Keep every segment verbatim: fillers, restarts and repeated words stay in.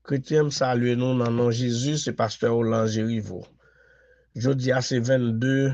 Kretyen, m salye nou nan non Jezi, se pastè Roland Gériveau. Jodi a se vennde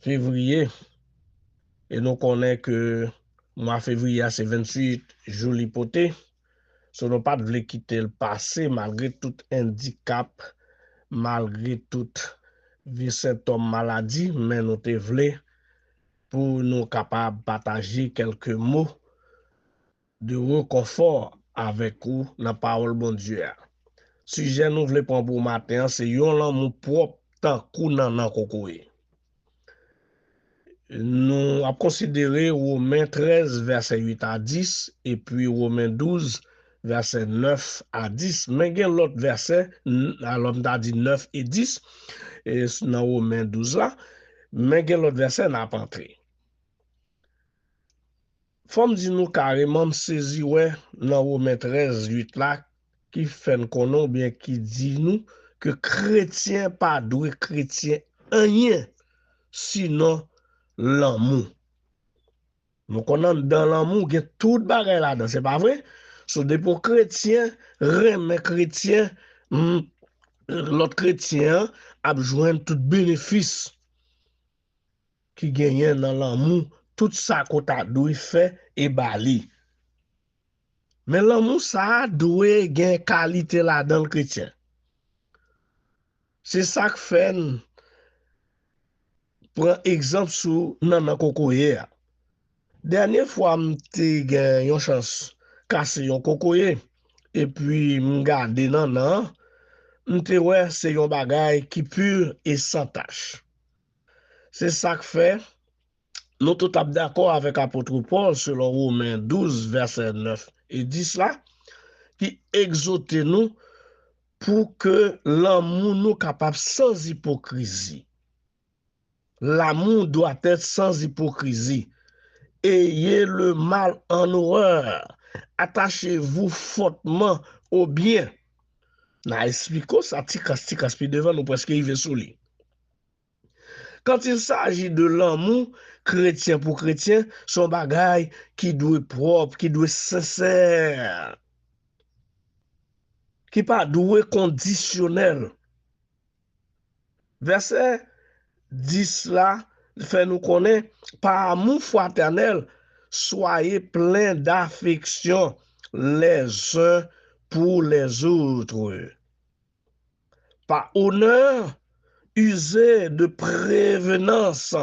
fevriye, e nou konnen ke mwa fevriye a se venntuit jou li pote. So, nou pa t vle kite l pase malgre tout endikap, malgre tout vye sentòm maladi, men nou te vle pou nou kapab pataje kèlke mo de rekonfò avèk ou nan pawòl Bondye a. Sijè nou vle pran pou maten an, se yon lanmou pwòp tankou nannan kokoye. Nou ap konsidere Women trèz, vèsè uit a dis, epi Women douz, vèsè nèf a dis. Men gen lòt vèsè, n- alò m ta di nèf e dis, e s- nan Women douz la, men gen lòt vèsè n ap antre. Fò m di nou kareman, m sezi wè nan Women trèz uit la, ki fè n konnen oubyen ki di nou ke kretyen pa dwe kretyen anyen sinon lanmou. Nou konn anndan lanmou gen tout bagay ladan, se pa vre? So, depi yon kretyen renmen kretyen, m, lòt kretyen an ap jwenn tout benefis ki genyen nan lanmou, tout sa ke w ta dwe fè e ba li. Men lanmou sa a dwe gen kalite ladan l kretyen. Se sa k fè n pran egzanp sou nannan kokoye a. Dènye fwa m te gen yon chans kase yon kokoye, epi m gade nannan an, m te wè se yon bagay ki pi e san tach. Se sa k fè nou tout ap dakò avèk apot Pòl, selon Women douz, vèsè nèf e dis la, ki egzote nou pou ke lanmou nou kapab sans ipokrizi. L'amour doit être sans hypocrisie. Ayez le mal en horreur. Attachez-vous fortement au bien. N a eksplike w sa ti kras, ti kras pi devan, nou prèske rive sou li. Quand il s'agit de lanmou, kretyen pou kretyen, se yon bagay ki dwe pwòp, ki dwe sensè, ki pa dwe kondisyonèl. Vèsè dis la fè nou konnen, par amour fraternel, soyez pleins d'affection les uns pour les autres. Par honneur, usez de prévenance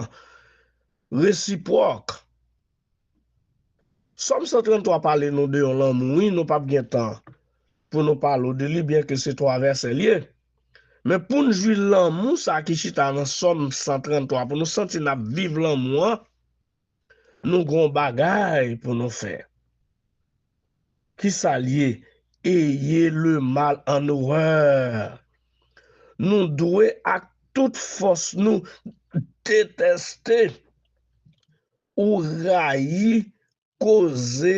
réciproque. Sòm san tranntwa pale nou de yon lanmou, wi, nou p ap gen tan pou nou pale w de li, byenke se twa vèsè l ye. Men pou n jwi lanmou sa ki chita nan Sòm san tranntwa, pou nou santi n ap viv lanmou an, nou gen yon bagay pou nou fè. Kisa l ye? Ayez le mal en horreur. Nou dwe ak tout fòs nou detèste ou rayi koze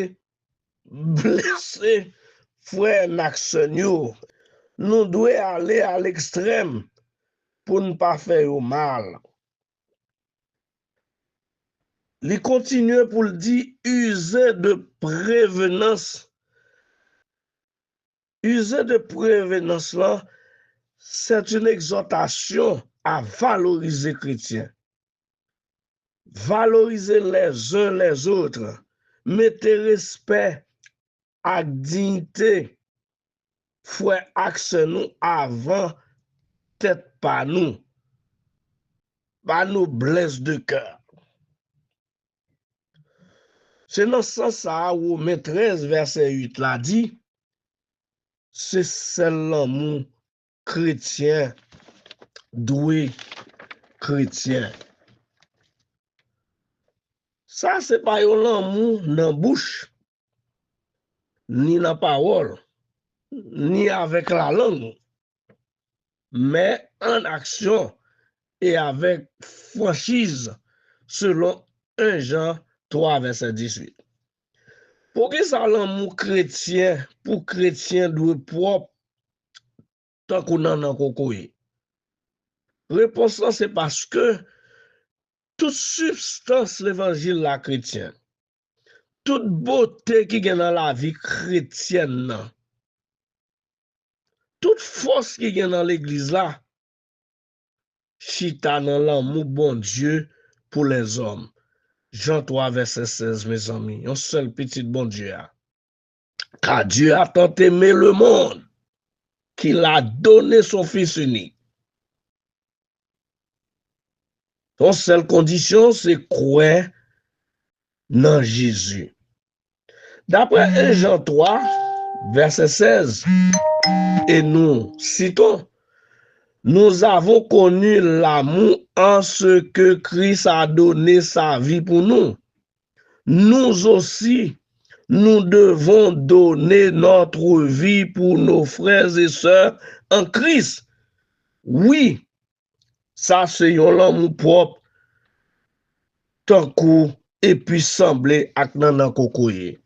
blese frè n ak sè n yo. Nou dwe ale a lekstrèm pou n pa fè yo mal. Li kontinye pou l di, usez de prévenance. Usez de prévenance lan, c'est une exhortation à valoriser kretyen. Valorize les uns les autres. Mete respè ak diyite frè ak sè nou avan tèt pa nou. Ba nou blès de kè. Se nan sans sa a, Women trèz, vèsè uit la di, se sèl lanmou kretyen dwe kretyen. Sa se pa yon lanmou nan bouch, ni nan pawòl, ni avèk lalang, men an aksyon e avèk franchiz, selon en Jan twa, vèsè dizuit. Poukisa lanmou kretyen pou kretyen dwe pwòp tankou nannan kokoye? Repons lan se paske tout sibstans levanjil la kretyen, tout bote ki gen nan lavi kretyèn nan, tout fòs ki gen nan legliz la chita nan lanmou Bondye pou lèzòm. Jan twa, vèsè sèz, mezanmi, yon sèl pitit Bondye a. Car Dieu a tant aimé le monde qu'il a donné son Fils unique. Yon sèl kondisyon, se kwè nan Jezi. Daprè en Jan twa, vèsè sèz, et nous citons, nous avons connu l'amour en ce que Christ a donné sa vie pour nous. Nous aussi, nous devons donner notre vie pour nos frères et sœurs en Christ. Wi, sa se yon lanmou pwòp, tankou epi sanble ak nannan kokoye.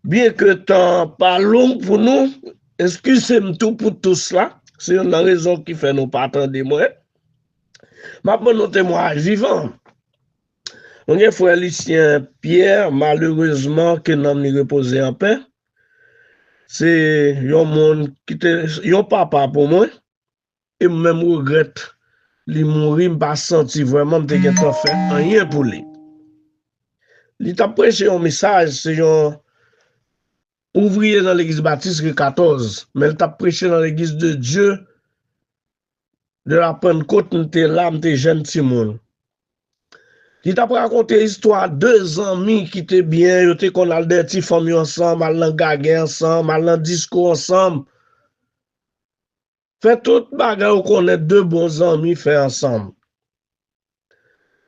Byenke tan an pa long pou nou, eskize m tou pou tous la, se youn nan rezon ki fè nou pa tande mwen. M ap ban nou temwayaj vivan. Mwen gen frè Lucien Pierre, malerezman, ke nanm li repoze an pè. Se yon moun ki te yon papa pou mwen. E m menm regrèt li mouri, m pa santi vrèman m te gentan fè anyen pou li. Li t ap preche yon mesaj, se yon ouvriye nan legliz batis ri katòz, men li t ap preche nan legliz de Dye de la Pentecôte, m te la, m te jèn timoun. Li t ap rakonte istwa de zanmi ki te byen, yo te konn al dèyè ti fanm yo ansanm, al nan gagè ansanm, al nan disko ansanm. Fè tout bagay ou konnen de bon zanmi fè ansanm.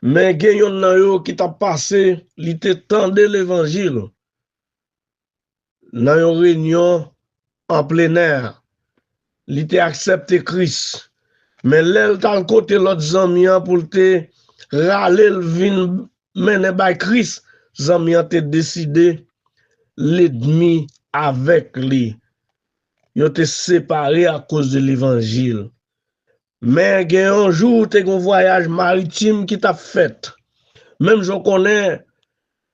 Men gen yonn nan yo ki t ap pase, li te tande levanjil nan yon reyinyon an plenè. Li te aksepte Kris. Men lè l t al kote lòt zanmi an pou l te rale l vin mennen bay Kris, zanmi an te deside l ènmi avèk li. Yo te separe akoz de levanjil. Men gen yon jou, te gen yon vwayaj maritim ki t ap fèt. Menm jan w konnen,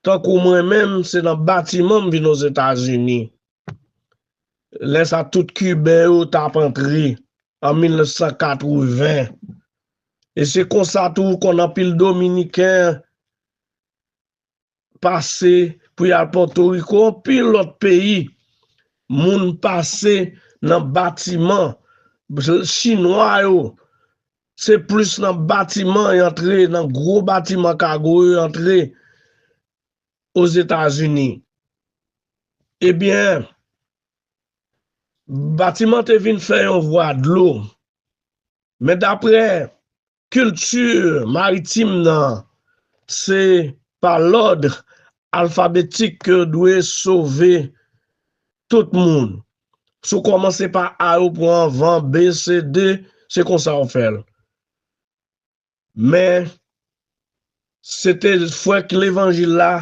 tankou mwen menm, se nan batiman m vin Ozetazini. Lè sa, tout Kiben yo t ap antre an mil nèf san katreven. E se konsa tou, w konn anpil Dominiken pase pou y al Pòtoriko, anpil lòt peyi. Moun pase nan batiman. Chinwa yo, se plis nan batiman y antre, nan gwo batiman kago yo y antre Ozetazini. Ebyen, batiman te vin fè yon vwa dlo. Men daprè kilti maritim nan, se pa lòd alfabetik ke yo dwe sove tout moun. Si w kòmanse pa A, yo pran anvan, B, C, D, se konsa yo fè l. Men, se te frè k levanjil la,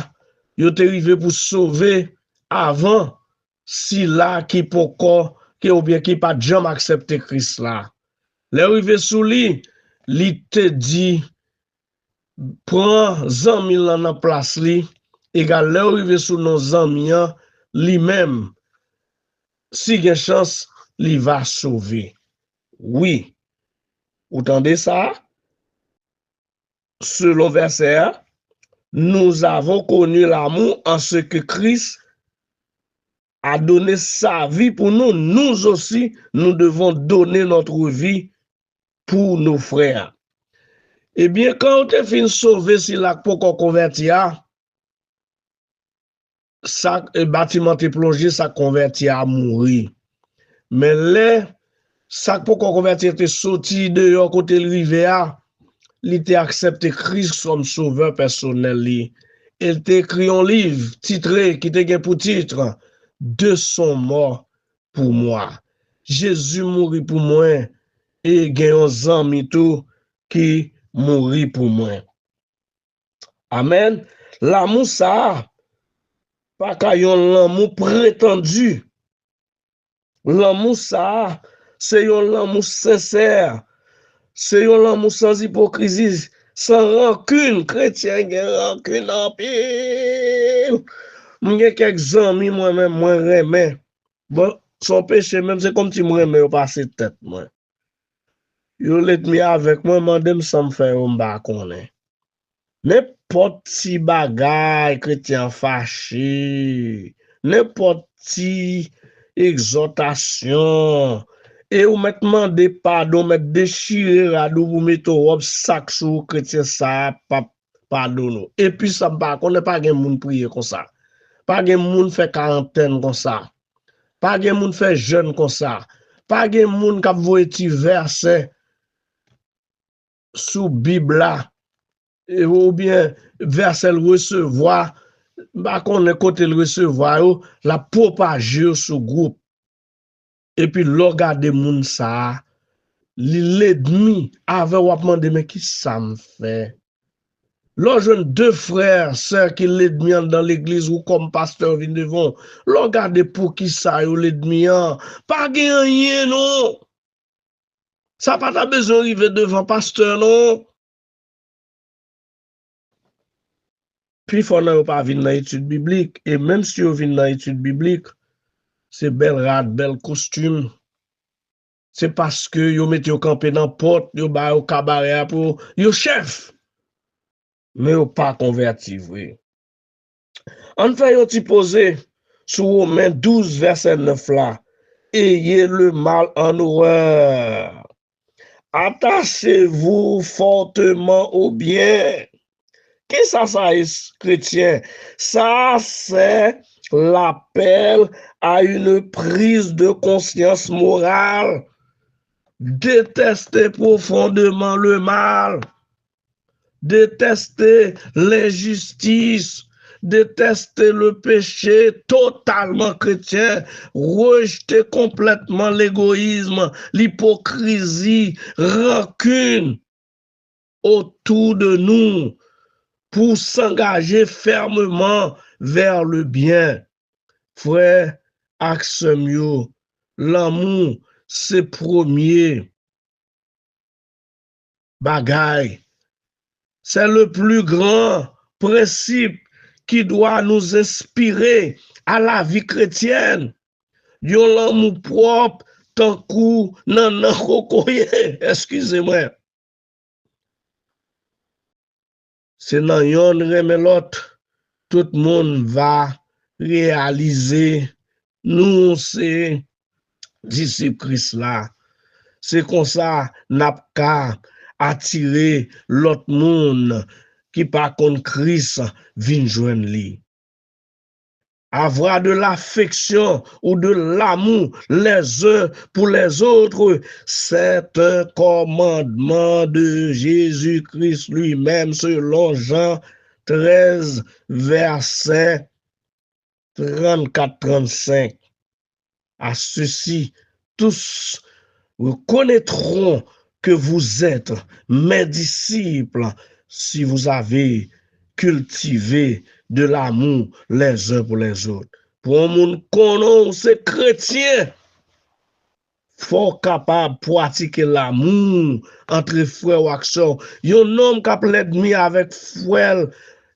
yo te rive pou sove avan sila ki poko, ki oubyen ki pa t janm aksepte Kris la. Lè yo rive sou li, li te di, pran zanmi l lan nan plas li, egal lè yo rive sou non zanmi an, li menm, si gen chans, li va sove. Wi. Ou tande sa? Selon vèsè a, nous avons connu l'amour en ce que Christ a donné sa vie pour nous, nous aussi, nous devons donner notre vie pour nos frères. Ebyen, kan yo te fin sove sila k poko konvèti a, sa, e, batiman te plonje, sa k konvèti a mouri. Men lè sa k poko konvèti a te soti deyò kote l rive a, li te aksepte Kris kòm sovè pèsonèl li. E l te ekri yon liv titre, ki te gen pou tit De son mort pour moi. Jezi mouri pou mwen, e gen yon zanmi tou ki mouri pou mwen. Amèn. Lanmou sa a pa ka yon lanmou pretandi. Lanmou sa a, se yon lanmou sensè. Se yon lanmou san ipokrizi, san rankin. Kretyen gen rankin anpil. M gen kèk zanmi mwen menm, mwen renmen. Bon, Se yon peche, menm se kòmsi m renmen yo pase tèt mwen. Yo lènmi avèk mwen, mande m sa m fè yo, m pa konnen. Nenpòt ti bagay, kretyen an fache, nenpòt ti egzòtasyon, e ou mèt mande padon, ou mèt dechire rad ou pou mete yon wòb sak sou ou, kretyen sa a p ap padone w. Epi sa m pa konnen, pa gen moun priye konsa. Pa gen moun fè karantèn konsa. Pa gen moun fè jèn konsa. Pa gen moun k ap voye ti vèsè sou Bib la, e, oubyen vèsè l resevwa, m pa konnen kote l resevwa yo, l ap pwopaje yo sou gwoup. Epi lè w gade moun sa a, li lènmi avè w, w ap mande, men kisa m fè? Lè w jwenn de frè, sè ki lènmi anndan legliz, ou kòm pastè vin devan w, lè w gade poukisa yo lènmi an, pa gen anyen non. Sa pa ta bezwen rive devan pastè non. Pifò nan yo pa vin nan etid biblik, e menm si yo vin nan etid biblik, se bèl rad, bèl kostim. Se paske yo mete yo kanpe nan pòt, yo ba yo kabarè a pou yo chèf. Men yo pa konvèti vre. Ann fè yon ti poze sou Women douz, vèsè nèf la. Ayez le mal en horreur. Attachez-vous fortement au bien. Kisa sa ye, kretyen? Sa se l'appel à une prise de conscience morale. Détestez profondément le mal. Détestez l'injustice. Détestez le péché totalement chrétien. Rejetez complètement l'égoïsme, l'hypocrisie, rancune autour de nous pour s'engager fermement vers le bien. Frè ak sè m yo, lanmou se premye bagay. C'est le plus grand principe qui doit nous inspirer à la vie chrétienne. Yon lanmou pwòp tankou nannan kokoye. Eskize mwen. Se nan yonn renmen lòt, tout moun va reyalize nou se disip Kris la. Se konsa n ap ka atire lòt moun ki pa konn Kris vin jwenn li. Avoir de l'affection ou de l'amour les uns pour les autres, c'est un commandement de Jésus-Christ lui-même, selon Jean treize, verset trente-quatre, trente-cinq. À ceux-ci, tous reconnaîtront que vous êtes mes disciples si vous avez cultivé de l'amour les uns pour les autres. Pou yon moun konnen w se kretyen, fò w kapab pratike lamou antre frè w ak sè w. Yon nonm k ap lènmi avèk frè l,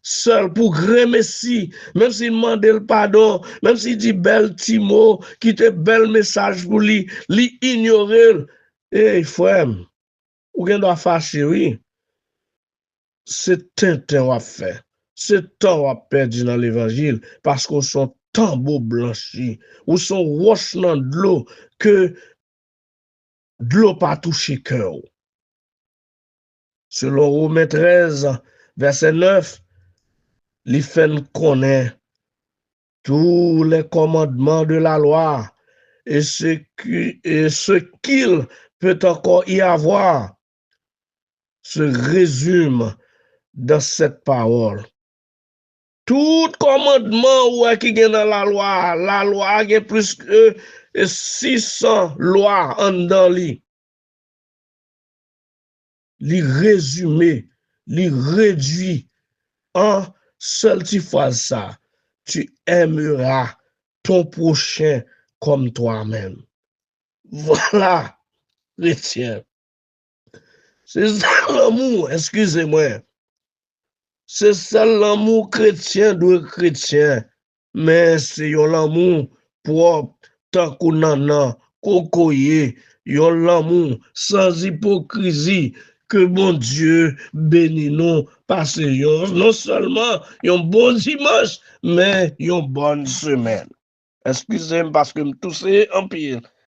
sè l pou grenmesi, menm si l mande l padon, menm si l di bèl ti mo, kite bèl mesaj pou li, li inyore l. Ey, frè m, ou gen dwa fache, wi. Se tenten w ap fè. Se tan w ap pèdi nan levanjil, paske w se yon tanbou blanchi. Ou se yon wòch nan dlo ke dlo pa touche kè w. Selon Women trèz, vèsè nèf, li fè n konnen tous les commandements de la loi et ce qui, et ce qu'il peut encore y avoir se résume dans cette parole. Tout kòmandman ou wè ki gen nan lalwa a, lalwa a gen plis ke sis san lwa anndan li. Li rezime, li redui an sèl ti fraz sa, tu aimeras ton prochain comme toi-même. Vwala, kretyen. Se sèl lanmou, eskize mwen. Se sèl lanmou kretyen dwe kretyen, men se yon lanmou pwòp, tankou nannan, kokoye, yon lanmou san ipokrizi. Ke Bondye beni nou, pase yon, non sèlman yon bon dimanch, men yon bòn semèn. Eskize m paske m touse anpil.